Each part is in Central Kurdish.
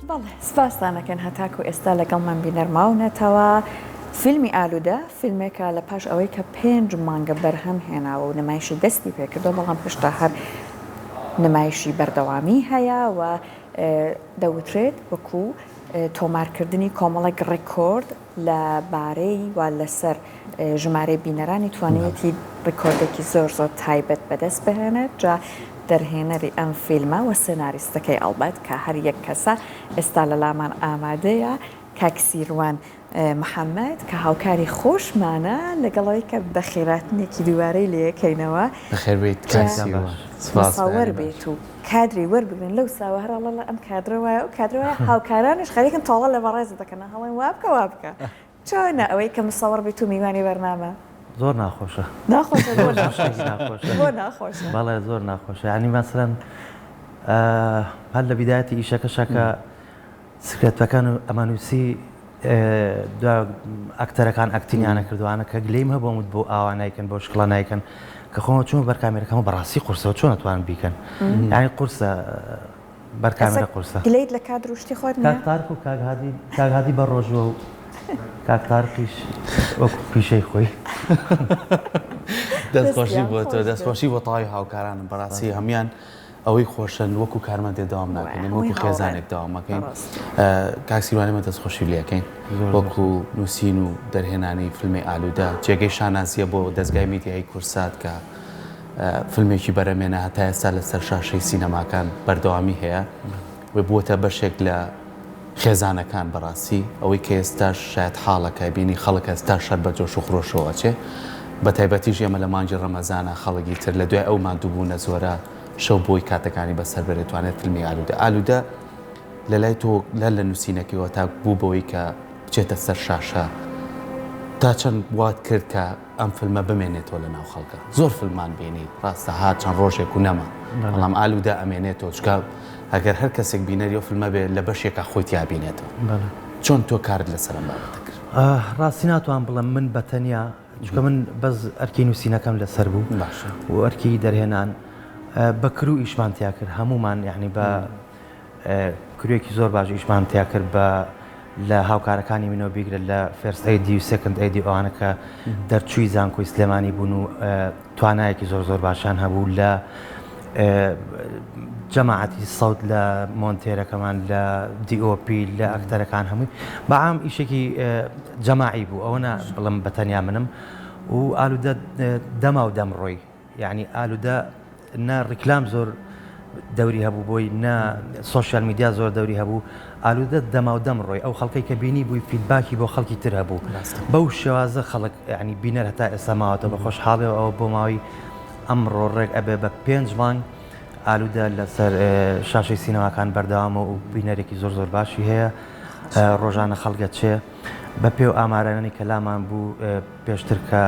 بەڵێ سپاستان ئەکەین هەتاکو ئێستا لەگەڵمان بینەر ماونەتەوە. فیلمی ئالوودە فیلمێکە لە پاش ئەوەی کە پێنج مانگە بەرهەم هێناوە و نمایشی دەستی پێکردووە بەڵام هێشتا هەر نمایشی بەردەوامی هەیە و دەوترێت وەکو تۆمارکردنی کۆمەڵێک ڕێکۆرد لە بارەی و لەسەر ژمارەی بینەرانی توانیویەتی ڕیکۆردێکی زۆر زۆر تایبەت بەدەست بهێنێت، جا دەرهێنەری ئەم فیلمە و سێناریستەکەی ئەڵبەت کە هەر یەک کەسە ئێستا لە لامان ئامادەیە کاک سیروان محەمەد کە هاوکاری خۆشمانە لەگەڵ ئەوەی کە بەخێراتنێکی دووبارەی لێ ئەکەینەوە بەخێربێیت کاک سیروان سپاس مصور بێت و کادری وەربگرن لەو ساوە هەر ئەڵێ ئەم کادرە وایە ئەو کادرە وایە هاوکارانیش خەریکن تۆڵە لە بەڕێزت دەکەن هەڵێن وابکە وابکە چۆنە ئەوەی کە مسەوەڕ بیت و میوانی بەرنامە؟ زۆر ناخۆشە. ناخۆشە بۆ ناخۆشە؟ بۆ ناخۆشە؟ بەڵێ زۆر ناخۆشە یانی مەسەلەن هەر لە بیدایەتی ئیشەکەشا کە سکرێپتەکان و ئەمانووسی دوا ئەکتەرەکان ئەکتینیانە کردوانە کە گلەیم هەبوو وت بۆ ئاوا نایکەن بۆ شکڵە نایکەن کە خۆمە چوومە بەر کامێرەکەمە بەڕاستی قورسەوە چۆن ئەتوانن بیکەن یانی قورسە بەر کامێرە قورسە. گلەیت لە کادر و شتی خۆت نیە؟ کاک تارق و کاک هادی کاک هادی بە ڕۆژووە و کاک تارقیش وەکو پیشەی خۆی. دەستخۆشی بۆ تۆ دەستخۆشی بۆ تەواوی هاوکارانم بەڕاستی هەموان ئەوەی خۆشن وەکو کارمەندێ داوام ناکەین ئێمە وەکو خێزانێک داوام ئەکەین کاک سیروان ئێمە دەستخۆشی لێ ئەکەین وەکو نووسین و دەرهێنانی فیلمی ئالوودە جێگەی شانازیە بۆ دەزگای میدیایی کورسات کە فیلمێکی بەرەمێنە هەتا ئێستا لەسەر شاشەی سینەماکان بەردەوامی هەیە و بووەتە بەشێک لە خێزانەکان بەڕاستی ئەوەی کە ئێستاش شایەت حاڵەکە بینی خەڵک ئێستاش هەر بە جۆش و خرۆشەوە ئەچێ بە تایبەتیش ئێمە لە مانگی ڕەمەزانا خەڵکی تر لە دوای ئەو ماندووبوونە زۆرە شەو بۆی کاتەکانی بەسەر بەرێ توانێت فیلمی ئالوودە ئالوودە لە لای تۆ هەر لە نووسینەکەیەوە تا بوو بەوەی کە بچێتە سەر شاشە تا چەند وات کرد کە ئەم فیلمە بمێنێتەوە لە ناو خەڵکا زۆر فیلممان بینی ڕاستە هات چەند ڕۆژێک و نەما بەڵام ئالوودە ئەمێنێتەوە چونکە ئەگەر هەر کەسێک بینەری ئەو فیلمە بێ لە بەشێکا خۆی تیا بینێتەوە چۆن تۆ کارت لەسەر ئەم بابەتە کرد؟ ڕاستی ناتوانم بڵێم من بە تەنیا چونکە من بەس ئەرکی نووسینەکەم لەسەر بوو و ئەرکی دەرهێنان بە crew ئیشمان تیا کرد هەموومان یعنی بە crew ێکی زۆر باش ئیشمان تیا کرد بە لە هاوکارەکانی منەوە بیگرە لە first AD و second AD ئەوانە کە دەرچووی زانکۆی سلێمانی بوون و توانایەکی زۆر زۆر باشیان هەبوو لە جەماعەتی سەوت لە مۆنتێرەکەمان لە DOP لە ئەکتەرەکان هەمووی بەعام ئیشێکی جەماعی بوو ئەوە نا بڵم بە تەنیا منم و ئالوودە دەما و دەم ڕۆی یەعنی ئالودە نە ڕیکلام زۆر دەوری هەبوو بۆی نە social media زۆر دەوری هەبوو ئالودە دەماو دەم ڕۆی ئەو خەڵکەی کە بینی بووی feedback ی بۆ خەڵکی تر هەبوو بەو شێوازە خەڵک یعنی بینەر هەتا ئێستا ماوەتەوە بە خۆشحاڵیەوە ئەوە بۆ ماوەی ئەمڕۆ ڕێک ئەبێ بە پێنج مانگ ئالودە لەسەر شاشەی سینەماکان بەردەوامە و بینەرێکی زۆر زۆر باشی هەیە ڕۆژانە خەڵگە چێ بە پێ و ئامارانەی کە لامان بوو پێشتر کە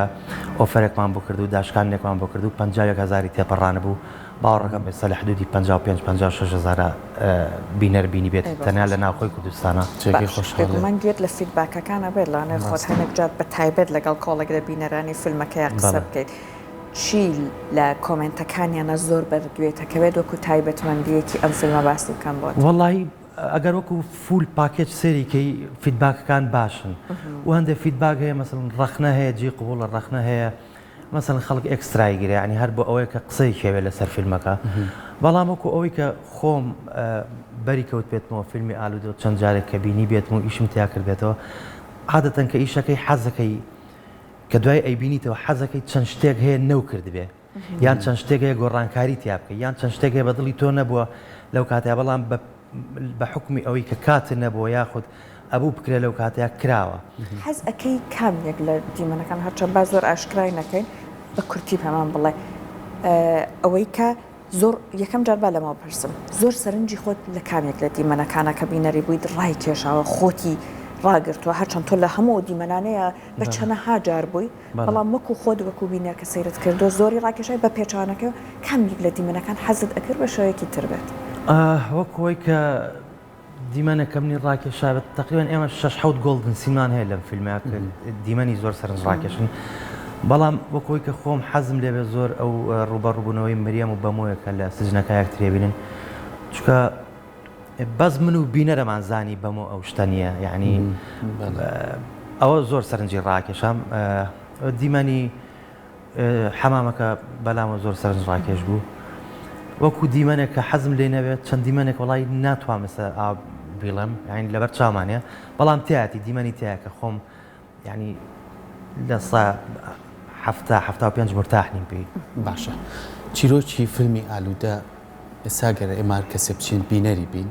ئۆفەرێکمان بۆ کرد و داشکاندنێکمان بۆ کرد و 51 هەزاری تێپەڕانبوو، باوەڕەکەم ئێستا لە حدودی 55 56 هەزارە بینەر بینیبێت تەنیا لە ناوخۆی کوردستانا. جێگەی باش، خۆشحاڵیە. بێگومان گوێت لە feedback ەکان ئەبێت، لەوانەیە خۆت هەنێک جار بە تایبەت لەگەڵ کۆڵێک لە بینەرانی فیلمەکەیا قسە بکەیت، چی لە کۆمێنتەکانیانا زۆر بەر گوێت ئەکەوێت وەکو تایبەتمەندییەکی ئەم فیلمە باسی بکەن بۆت؟ وەڵایی ئەگەر وەکو full package سەیری کەی feedback ەکان باشن و هەندێک feedback هەیە مەسەلەن ڕەخنە هەیە جێی قبوڵە ڕەخنە هەیە مەسەلەن خەڵک extra ی گرێ یعنی هەر بۆ ئەوەیە کە قسەیەکی هەبێت لەسەر فیلمەکە بەڵام وەکو ئەوەی کە خۆم بەری کەوت بێتمەوە فیلمی ئالوودە چەند جارێک کە بینی بێتم و ئیشم تیا کرد بێتەوە عادەتەن کە ئیشەکەی حەزەکەی کە دوای ئەیبینیتەوە حەزەکەی چەند شتێک هەیە نەو کردبێ یان چەند شتێک هەیە گۆڕانکاری تیا بکەی یان چەند شتێک هەیە بە دڵی تۆ نەبووە لەو کاتەیا بەڵام بە حوکمی ئەوەی کە کات نەبووە یاخود ئەبوو بکرێ لەو کاتەیا کراوە. حەز ئەکەی کام یەک لە دیمەنەکان هەرچەند با زۆر ئاشکرای نەکەین بە کورتی پێمان بڵێ ئەوەی کە زۆر یەکەم جار با لەمەوە پرسم زۆر سەرنجی خۆت لە کام یەک لە دیمەنەکانە کە بینەری بوویت ڕای کێشاوە خۆتی ڕاگرتووە هەرچەند تۆ لە هەموو ئەو دیمەنانەیە بە چەنەها جار بووی بەڵام وەکو خۆت وەکو بینەر کە سەیرت کردووە زۆری ڕاکێشای بە پێچەوانەکەیەوە کام یەک لە دیمەنەکان حەزت ئەکرد بە شێوەیەکی تر بێت؟ وەک ئەوەی کە دیمەنەکە منی ڕاکێشابێت تەقریبەن ئێمە شەش حەوت golden scene مان هەیە لەم فیلمە کە دیمەنی زۆر سەرنج ڕاکێشن بەڵام وەک ئەوەی کە خۆم حەزم لێبێ زۆر ئەو ڕووبەڕووبوونەوەی مریەم و بەمۆیە کە لە سجنەکە یەکتری بینن چونکە. بەس من و بینەرەمان زانی بەمۆ ئەو شتە نییە یعنی ئەوە زۆر سەرنجی ڕاکێشام دیمەنی حەمامەکە بەلامەوە زۆر سەرنج ڕاکێش بوو وەکو دیمەنێک کە حەزم لێ نەبێت چەند دیمەنێک وڵی ناتوانم ئێستا ئا بیڵێم یعنی لەبەر چاومانە بەڵام تیاتی دیمەنی تایە کە خۆم یعنی لە سا حەفتا 75 مرتاح نیم پێی. باشە چیرۆکی فیلمی ئالوودە ئێستا گەر ئێمە هەر کەسێ بچین بینەری بین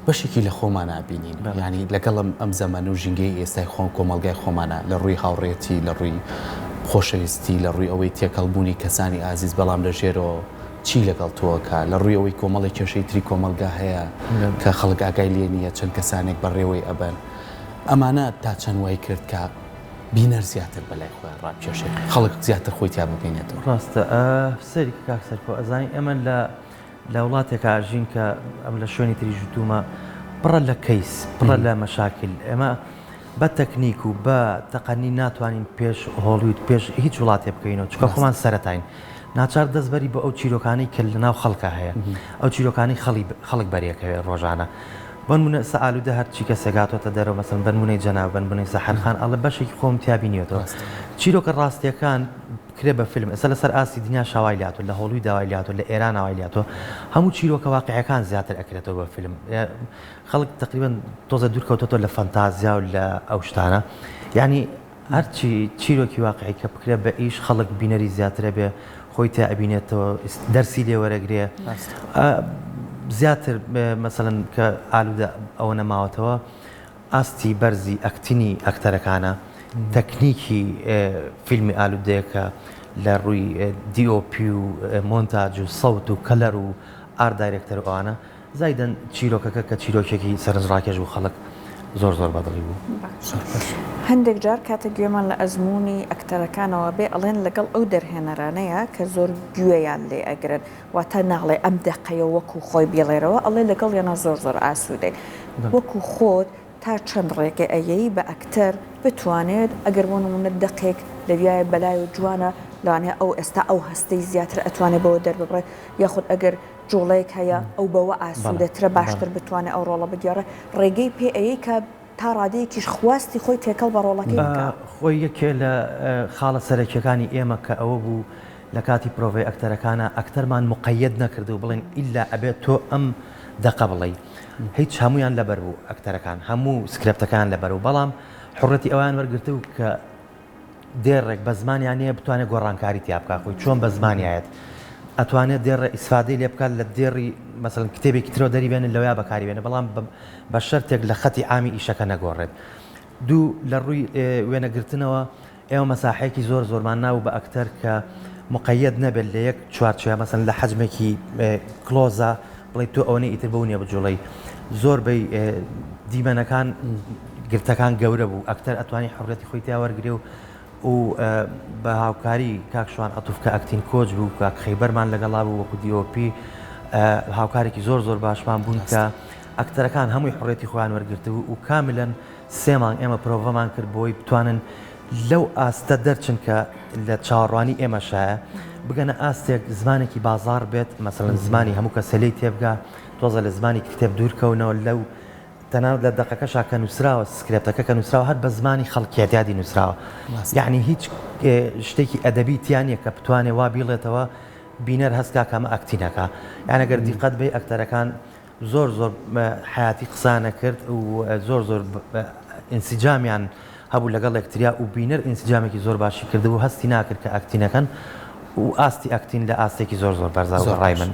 بەشێکی لە خۆمانا بینین یانی لەگەڵ ئەم ئەم زەمەن و ژینگەی ئێستای خۆم کۆمەڵگای خۆمانە لە ڕووی هاوڕێتی لە ڕووی خۆشەویستی لە ڕووی ئەوەی تێکەڵ بوونی کەسانی ئازیز بەڵام لە ژێرەوە چی لەگەڵ تۆکە لە ڕووی ئەوەی کۆمەڵی کێشەی تری کۆمەڵگا هەیە کە خەڵک ئاگای لێ نییە چەند کەسانێک بەڕێوەی ئەبەن ئەمانە تا چەند وای کرد کە بینەر زیاتر بەلای خۆیان ڕابکێشێت خەڵک زیاتر خۆی تیا ببینێتەوە. ڕاستە سەیری کە کاک سەرکۆ ئەزانی ئێمە لە لە وڵاتێکا ئەژین کە ئەم لە شوێنی تریش وتومە پڕە لە کەیس پڕە لە مەشاکل ئێمە بە تەکنیک و بە تەقەنی ناتوانین پێش هۆڵیود پێش هیچ وڵاتێ بکەینەوە چونکە خۆمان سەرەتاین ناچار دەست بەری بۆ ئەو چیرۆکانەی کە لەناو خەڵکا هەیە ئەو چیرۆکانەی خەڵی خەڵک بەرێکەوێ ڕۆژانە بەنمونە ئێستا ئالوودە هەرچی کەسێک هاتۆتە دەرەوە مەسەلەن بەنمونەی جەناب بەنمونەی سەحەر خان ئەڵێ بەشێکی خۆم تیا بینیوەتەوە چیرۆکە ڕاستیەکان بکرێ بە فیلم ئێستا لەسەر ئاستی دنیا شاوای لاتۆ لە هۆڵوی داوای لاتۆ لە ئێران ئاوای لاتۆ هەموو چیرۆکە واقعەکان زیاتر ئەکرێتەوە بە فیلم خەڵک تقریبا تۆزە دوور کەوتۆتەوە لە فەنتازیا و لە ئەو شتانە یعنی هەرچی چیرۆکی واقعی کە بکرێ بە ئیش خەڵک بینەری زیاترە بێ خۆی تیا ئەبینێتەوە دەرسی لێ وەرەگرێ زیاتر مەسەلەن کە ئالوودە ئەوە نەماوەتەوە ئاستی بەرزی ئەکتینی ئەکتەرەکانە تەکنیکی فیلمی ئالوودەیەکە لە ڕووی DOP و مۆنتاج و سەوت و color و art director و ئەوانە زایدەن چیرۆکەکە کە چیرۆکێکی سەرنجڕاکێش بوو خەڵک زۆر زۆر بەدڵی بوو. هەندێک جار کاتێک گوێمان لە ئەزموونی ئەکتەرەکانەوە بێ ئەڵێن لەگەڵ ئەو دەرهێنەرانەیە کە زۆر گوێیان لێ ئەگرن واتە ناڵێ ئەم دەقەیە وەکو خۆی بیڵێرەوە ئەڵێ لەگەڵیانا زۆر زۆر ئاسوودەی وەکو خۆت تا چەند ڕێگە ئەیەی بە ئەکتەر بتوانێت ئەگەر بۆ نموونە دەقێک لەویایە بەلایەوە جوانە لەوانەیە ئەو ئێستا ئەو هەستەی زیاتر ئەتوانێت بەوە دەرببڕێت یاخود ئەگەر جوڵەیەک هەیە ئەو بەوە ئاسوودەترە باشتر بتوانێت ئەو ڕۆڵە بگێڕێ، ڕێگەی پێ ئەیەی کە تا ڕادەیەکیش خواستی خۆی تێکەڵ بە ڕۆڵەکەی بکا. خۆی یەکێ لە خاڵە سەرەکیەکانی ئێمە کە ئەوە بوو لە کاتی پرۆڤەی ئەکتەرەکانا ئەکتەرمان موقەیەد نەکرد و بڵێن ئیلا ئەبێت تۆ ئەم دەقە بڵێی هیچ هەموویان لەبەر بوو ئەکتەرەکان هەموو سکرێپتەکەیان لەبەر بوو بەڵام حوڕەتی ئەویان وەرگرتبوو کە دێڕێک بە زمانیا نیە بتوانێت گۆڕانکاری تیا بکات خۆی چۆن بە زمانیایەت ئەتوانێت دێڕێ ئیسفادەی لێ بکات لە دێڕی مەسەلەن کتێبێکی ترەوە دەری بێنێت لەویا بەکاری بێنێت بەڵام بە شەرتێک لە خەتی عامی ئیشەکە نەگۆڕێت دوو لە ڕووی وێنەگرتنەوە ئێمە مەساحەیەکی زۆر زۆرمان نابوو بە ئەکتەر کە مقەیەد نەبێت لە یەک چوارچێوە مەسەلەن لە حەجمێکی کلۆزە بڵێ تۆ ئەوەنەی ئیتر بەو نیە بجوڵێی زۆربەی دیمەنەکان گرتەکان گەورە بوو ئەکتەر ئەتوانی حڕەتی خۆی تیا وەرگێ و و بە هاوکاری کاک شوان عەتوف کە acting coach بوو کاک خەیبەرمان لەگەڵا بوو وەکو DOP هاوکارێکی زۆر زۆر باشمان بوون کە ئەکتەرەکان هەمووی حڕێتی خۆیان وەرگرتبوو و کاملەن سێ مانگ ئێمە پرۆڤەمان کرد بۆی بتوانن لەو ئاستە دەرچن کە لە چاوەڕوانی ئێمەشایە بگەنە ئاستێک زمانێکی بازاڕ بێت مەسەلەن زمانی هەموو کەسە لێی تێبگا تۆزە لە زمانی کتێب دوور کەونەوە لەو تەنانەت لە دەقەکەشا کە نووسراوە سکرێپتەکە کە نووسراوە هەر بە زمانی خەڵکیەتیادی نووسراوە یعنی هیچ شتێکی ئەدەبی تیا نییە کە بتوانێ وا بیڵێتەوە بینەر هەست کا کە ئەمە ئەکتینەکە یان ئەگەر دیقەت بەی ئەکتەرەکان زۆر زۆر حەیاتی قسەیان ئەکرد و زۆر زۆر ئینسجامیان هەبوو لەگەڵ یەکتریا و بینەر ئینسجامێکی زۆر باشی کردبوو هەستی ناکرد کە ئەکتینەکەن و ئاستی ئەکتین لە ئاستێکی زۆر زۆر بەرزا بە زۆر ڕای باش من.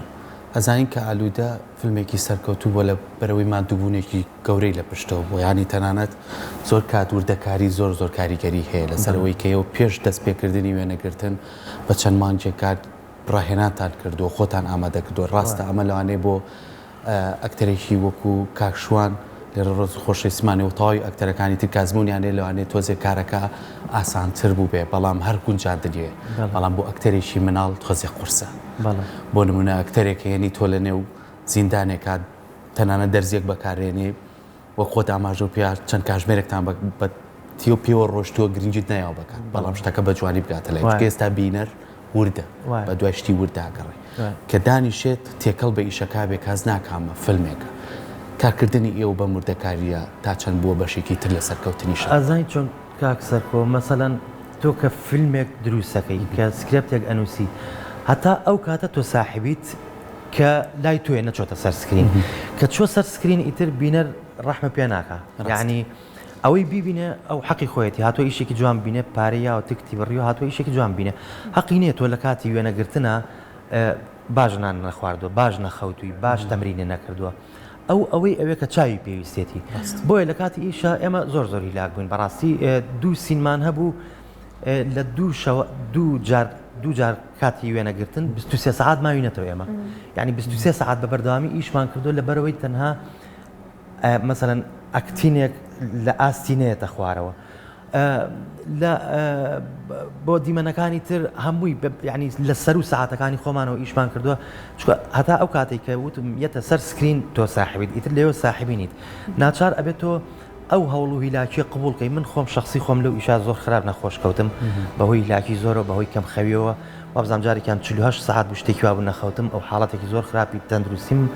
ئەزانین کە ئالوودە فیلمێکی سەرکەوتوو بووە لە بەرەوەی ماندووبوونێکی گەورەی لە پشتەوە بووە یانی تەنانەت زۆر کات وردەکاری زۆر زۆر کاریگەری هەیە لەسەر ئەوەی کە ئێوە پێش دەستپێکردنی وێنەگرتن بە چەند مانگێک کات ڕاهێنانتان کردووە، خۆتان ئامادە کردووە، ڕاستە ئەمە لەوانەیە بۆ ئەکتەرێکی وەکو کاک شوان لێرە ڕێز و خۆشەویستیمانێ و تەواوی ئەکتەرەکانی تر کە ئەزموونیان هەیە لەوانەیە تۆزێک کارەکە ئاسانتر بووبێ بەڵام هەر گونجاندنیە بەڵام بۆ ئەکتەرێکی مناڵ تۆزێک قورسە بۆ نمونە ئەکتەرێک هێنی تۆ لە نێو زیندانێکا تەنانەت دەرزیەک بەکارێنی وەک خۆت ئاماژەو پێ چەند کاژمێرێکتان بە تیو پێوە ڕۆشتووە گرنگیت نایەوە بەکات بەڵام شتەکە بە جوانی بگاتە لای چونکە ئێستا بینەر وردە بە دوای شتی ورد داگەڕێ کە دانیشێت تێکەڵ بە ئیشەکە بێ کاس ناکامە فیلمێکە. کارکردنی ئێوە بەم وردەکارییە تا چەند بووە بەشێکی تر لە سەرکەوتنی شەڕ؟ ئەزانی چۆن کاک سەرکۆ، مەسەلەن تۆ کە فیلمێک دروستەکەی، کە سکرێپتێک ئەنووسی، هەتا ئەو کاتە تۆ ساحێبیت کە لای تۆیە نەچۆتە سەر screen، کە چووە سەر screen ئیتر بینەر ڕەحمت پێ ناکا، یەعنی ئەوەی بیبینێ ئەو حەقی خۆیەتی هاتووە ئیشێکی جوان ببینێ، پارەی یاوە تکتی بڕیوە هاتووە ئیشێکی جوان ببینێ، حەقی نییە تۆ لە کاتی وێنەگرتنا باش نان نەخواردووە، باش نەخەوتووی، باش تەمرینت نەکردووە. ئەو ئەوەی ئەوێ کە چاوی پێویستێتی. بۆیە لە کاتی ئیشا ئێمە زۆر زۆر هیلاک بووین. بەڕاستی دوو scene مان هەبوو لە دوو شەوە دوو جار دوو جار کاتی وێنەگرتن 23 سەعات ماوینەتەوە ئێمە. یعنی 23 سەعات بە بەردەوامی ئیشمان کردووە لەبەرەوەی تەنها مەسەلەن acting ێک لە ئاستی نەیەتە خوارەوە. لە بۆ دیمەنەکانی تر هەمووی یعنی لە سەر و سەعاتەکانی خۆمانەوە ئیشمان کردووە چونکە هەتا ئەو کاتێک کە وتم یەتە سەر screen تۆ ساحبیت ئیتر لێوە ساحبی نیت ناچار ئەبێت تۆ ئەو هەوڵ و هیلاکی قبول کەی من خۆم شخصی خۆم لەو ئیشا زۆر خراپ نەخۆش کەوتم بەهۆی هیلاکی زۆرەوە بەهۆی کەم خەویەوە وابزانام جارێکیان 48 سەعات بوو شتێکی وابوو نەخەوتم ئەو حاڵەتێکی زۆر خراپی تەندروستیم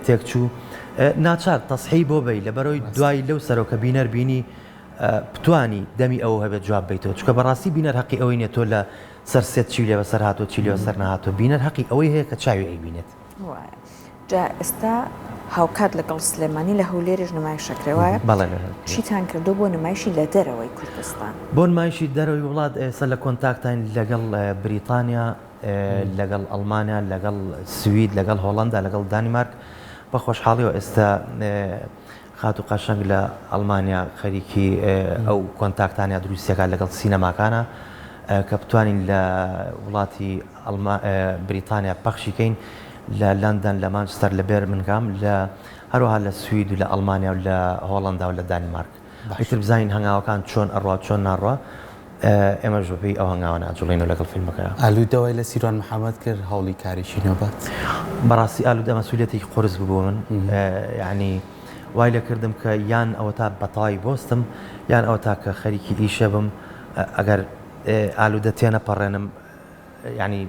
تێکچوو ناچار تەسحی بۆ بی لەبەرەوەی دوای لەو سەرۆکە بینەر بینی بتوانی دەمی ئەوو هەبێت جواب بەیتەوە چونکە بەڕاستی بینەر هەقی ئەوەی نیە تۆ لە سەر سێت چی لێ بەسەر هاتووە چی لێ بەسەر نەهاتووە بینەر هەقی ئەوەی هەیە کە چاوی ئەیبینێت. وایە جا ئێستا هاوکات لەگەڵ سلێمانی لە هەولێریش نمایش ئەکرێ وایە؟ بەڵێ لە هەولێر. چیتان کردووە بۆ نمایشی لە دەرەوەی کوردستان؟ بۆ نمایشی دەرەوەی وڵات ئێستا لە کۆنتاکتاین لەگەڵ بریتانیا لەگەڵ ئەڵمانیا لەگەڵ سوید لەگەڵ هۆڵەندا لەگەڵ دانیمارک بە خۆشحاڵیەوە ئێستا خاتوو قەشەنگ لە ئەڵمانیا خەریکی ئەو کۆنتاکتانە دروستیەکات لەگەڵ سینەماکانە کە بتوانین لە وڵاتی بریتانیا پەخشی کەین لە لەندەن لە مانچستەر لە بێرمنگام لە هەروەها لە سوید و لە ئەڵمانیا و لە هۆڵەندا و لە دانیمارک ئیتر بزانین هەنگاوەکان چۆن ئەڕوا چۆن ناڕوا ئێمەش بەپێی ئەو هەنگاوانە ئەجوڵێینەوە لەگەڵ فیلمەکەیا. ئالوودە وای لە سیروان محەمەد کرد هەوڵی کارێکی نوێ بات؟ بەڕاستی ئالوودە مەسولیەتێکی قورس بوو بۆ من یانی وای لێ کردم کە یان ئەوەتا بەتەواوی بۆستم یان ئەوەتا کە خەریکی ئیشە بم ئەگەر ئالوودە تێنەپەڕێنم یانی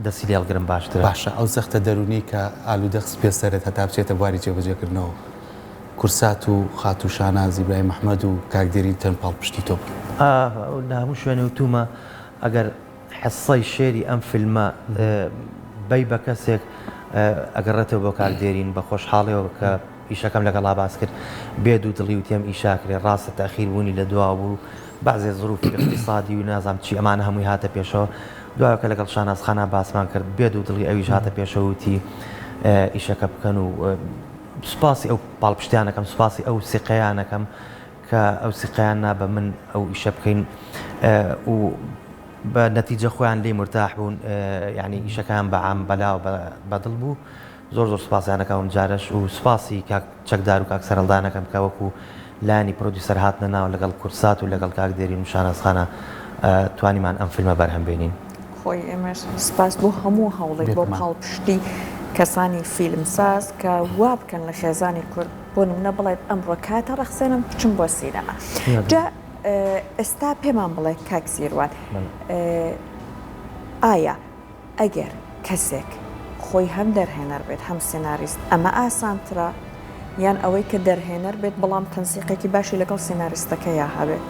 دەستی لێ هەڵگرم باشترە. باشە ئەو زەختە دەروونیەی کە ئالوودە خستبیە سەرت هەتا بچێتە بواری جێبەجێکردنەوە کورسات و خاتوو شاناز ئیبراهیم ئەحمەد و کاک دێرین چەند پاڵپشتی تۆ بوون؟ لە هەموو شوێنێ وتوومە ئەگەر حسەی share ی ئەم فیلمە بەی بە کەسێک ئەگەڕێتەوە بۆ کاک دێرین بە خۆشحاڵیەوە کە ئیشەکەم لەگەڵا باس کرد بێ دوو دڵی وتی ئەم ئیشە ئەکرێ ڕاستە تەئخیر بوونی لە دواوە بوو بەعزێ زروفی ئیقتیسادی و نازانم چی ئەمانە هەمووی هاتە پێشەوە دوایەوە کە لەگەڵ شاناز خانا باسمان کرد بێ دوو دڵی ئەویش هاتە پێشەوە وتی ئیشەکە بکەن و سوپاسی ئەو پاڵپشتیانەکەم سوپاسی ئەو سیقەیانەکەم کە ئەو سیقەیان نا بە من ئەو ئیشە بکەین و بە نەتیجە خۆیان لێی مورتاح بوون یعنی ئیشەکەیان بە عام بەلاوە بەدڵ بوو زۆر زۆر سوپاسیان ئەکەم ئەم جارەش و سوپاسی کاک چەکدار و کاک سەرهەڵدان ئەکەم کە وەکو لایەنی producer هاتنە ناو لەگەڵ کوردسات و لەگەڵ کاک دێرین و شاناز خانە توانیمان ئەم فیلمە بەرهەم بێنین. خۆی ئێمەش سوپاس بۆ هەموو هەوڵێک بۆ پاڵپشتی کەسانی فیلمساز کە وا بکەن لە خێزانی کورد بۆ نمونە بڵێت ئەمڕۆ کاتە ڕەخسێنم بچم بۆ سینەما جا ئێستا پێمان بڵێ کاک سیروان ئایا ئەگەر کەسێک خۆی هەم دەرهێنەر بێت هەم سیناریست ئەمە ئاسانترە یان ئەوەی کە دەرهێنەر بێت بەڵام تەنسیقێکی باشی لەگەڵ سیناریستەکەیا هەبێت؟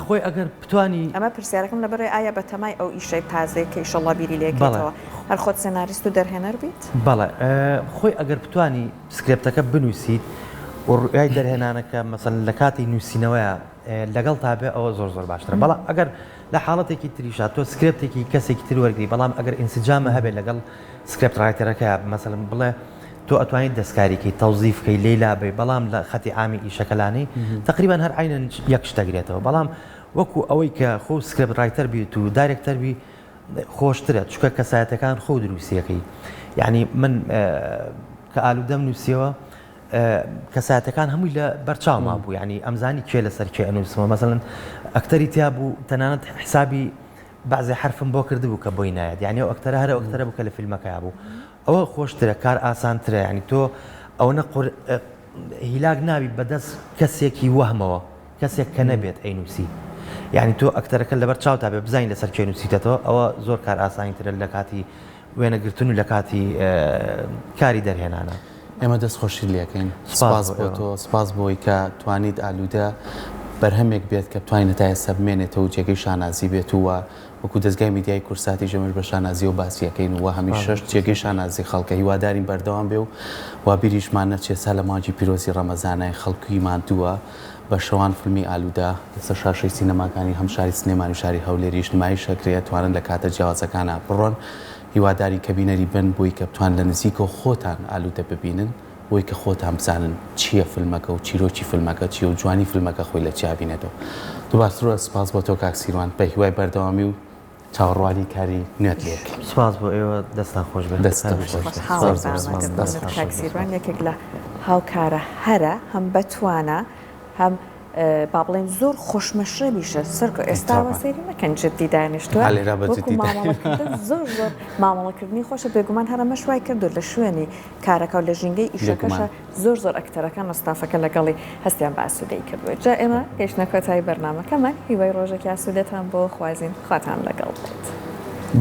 خۆی ئەگەر بتوانی. ئەمە پرسیارەکەم لەبەرئەوەی ئایا بەتەمای ئەو ئیشەی تازەی کە ئیشەڵا بیری لێکەیتەوە هەر خۆت سیناریست و دەرهێنەر بیت؟ بەڵێ خۆی ئەگەر بتوانی سکرێپتەکە بنووسیت و ڕوئیای دەرهێنانەکە مەسەلەن لە کاتی نووسینەوەیا لەگەڵتا بێ ئەوە زۆر زۆر باشترە بەڵام ئەگەر لە حاڵەتێکی تریشا تۆ سکرێپتێکی کەسێکی تر وەرگری بەڵام ئەگەر ئینسجامە هەبێت لەگەڵ script writer ەکەیا مەسەلەن بڵێ تۆ ئەتوانیت دەستکاری کەی تەوزیف کەی لێی لابەی بەڵام لە خەتی عامی ئیشەکە لانەی تەقریبەن هەر عەینەن یەک شت دەگرێتەوە بەڵام وەکو ئەوەی کە خۆ script writer بیت و director بی خۆشترە چونکە کەسایەتەکان خۆ دروستیەکەی یعنی من کە ئالوودەم نووسیەوە کەسایەتەکان هەمووی لە بەرچاوما بوو یعنی ئەمزانی کێ لەسەر کێ ئەنووسمەوە مەسەلەن ئەکتەری تیا بوو تەنانەت حسابی بەعزێ حەرفم بۆ کردبوو کە بۆی نایەت یعنی ئەو ئەکتەرە هەر ئەو ئەکتەرە بوو کە لە فیلمەکەیا بوو ئەوە خۆشترە کار ئاسانترە یعنی تۆ ئەوەنە قور هیلاک نابی بەدەست کەسێکی وەهمەوە کەسێک کە نەبێت ئەینووسی یعنی تۆ ئەکتەرەکە لەبەر چاوتا بێ بزانین لەسەر کێ نووسیتەتەوە ئەوە زۆر کار ئاسانی ترە لە کاتی وێنەگرتن و لە کاتی کاری دەرهێنانە. ئێمە دەست خۆشیت لێکەین سپاس بۆ تۆ سپاس بۆی کە توانیت ئالوودە بەرهەمێک بێت کە بتوانین هەتا ئێستا بمێنێتەوە و جێگەی شانازی بێت و وەکو دەزگای میدیای کوردساتیش ئێمەش بە شانازیەوە باسی ئەکەین و هەمیشەش جێگەی شانازی خەڵکە هیوادارین بەردەوام بێ و وا بیریشمان نەچێت سا لە مانگی پیرۆزی ڕەمەزانای خەڵکی ماندووە بە شەوان فیلمی ئالوودە لەسەر شاشەی سینەماکانی هەم شاری سلێمانی و شاری هەولێریش نمایش ئەکرێ ئەتوانن لە کاتە جیاوازەکانا بڕۆن هیوادارین کە بینەری بن بۆی کە بتوان لە نزیکەوە خۆتان ئالوودە ببینن بۆی کە خۆتان بزانن چییە فیلمەکە و چیرۆکی فیلمەکە چییە و جوانی فیلمەکە خۆی لە چیا بینێتەوە. دووبارتر سپاس بۆ تۆ کاک سیروان بە هیوای بەردەوامی و چاوەڕوانی کاری نوێت لێ ئەکەین. سپاس بۆ ئێوە دەستتان خۆش بێت. دەستتان خۆش بێت. خۆشحاڵم بە ئامادەبوونت کاک سیروان یەکێک لە هاوکارە هەرە هەم بەتوانا هەم با بڵێین زۆر خۆشمەشرەبیشە سەرکۆ ئێستا وا سەیری مەکەن جدی دانیشتووە وەکو مامەڵەکردن زۆر زۆر مامەڵەکردنی خۆشە بێگومان هەر ئەمەش وای کردو لە شوێنی کارەکە و لە ژینگەی ئیشەکەشە زۆر زۆر ئەکتەرەکان و ستافەکە لەگەڵی هەستیان بە ئاسوودەیی کردووە جا ئێمە گەیشتنە کۆتایی بەرنامەکەمان هیوای ڕۆژێکی ئاسوودەتان بۆ خوازین خواتان لەگەڵ بێت.